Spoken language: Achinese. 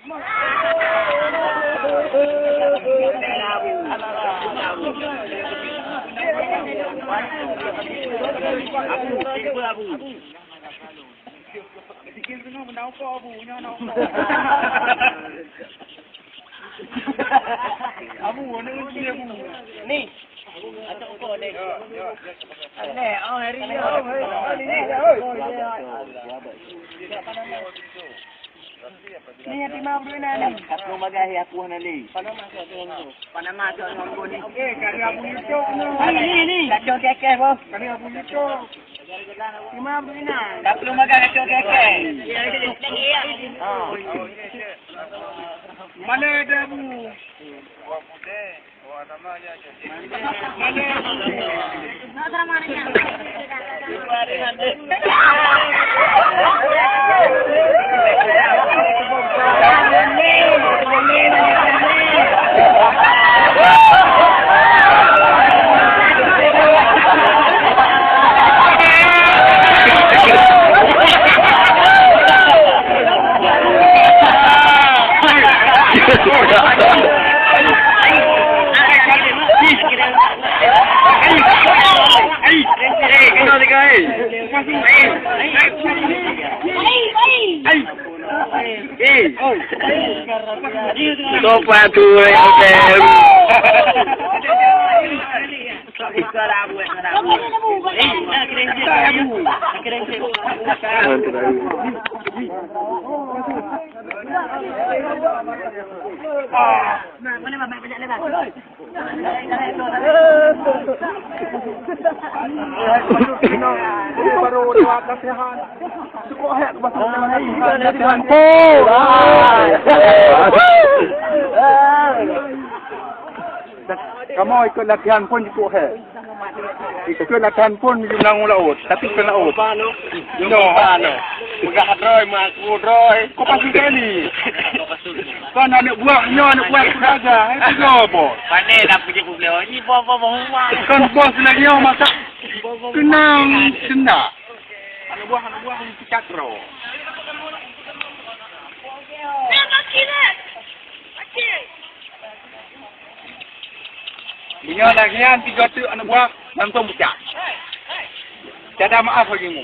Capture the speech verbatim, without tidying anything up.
Ni. Atok uko ni. Ni, oh, hari ni. Ni, lima puluh enam ni. Satu bagai ya, puah nali. Panama tu, tu. Panama tu, tu, ni. Eh, kali Abu Yusuf ni. Ni, ni, ni. Kacau kekeh, bos. Kali Abu Yusuf. Lima puluh enam. Satu bagai kacau kekeh. Mana ada Abu? Sopan tu, eh, hotel. Kamoe ikot latihan phon jipeuhé. Ikot latihan phon meunang u laôt, tapi kon laôt. Nyoe. Peugah droe, meuaku droe. Kok pasti kali? Kon aneuk buah, nyoe aneuk buah keuluwarga. Itu nyoe, bos. Pandai dah puji publik. Ini bos, bos, bos. Kon bos lagi nyoe masa kenang sendak. Aneuk buah, aneuk buah, ini pecat droe. Meunyoe lagèe nyan tiga teuk aneuk buah, langsung peucah. Tiada maaf lagi mu.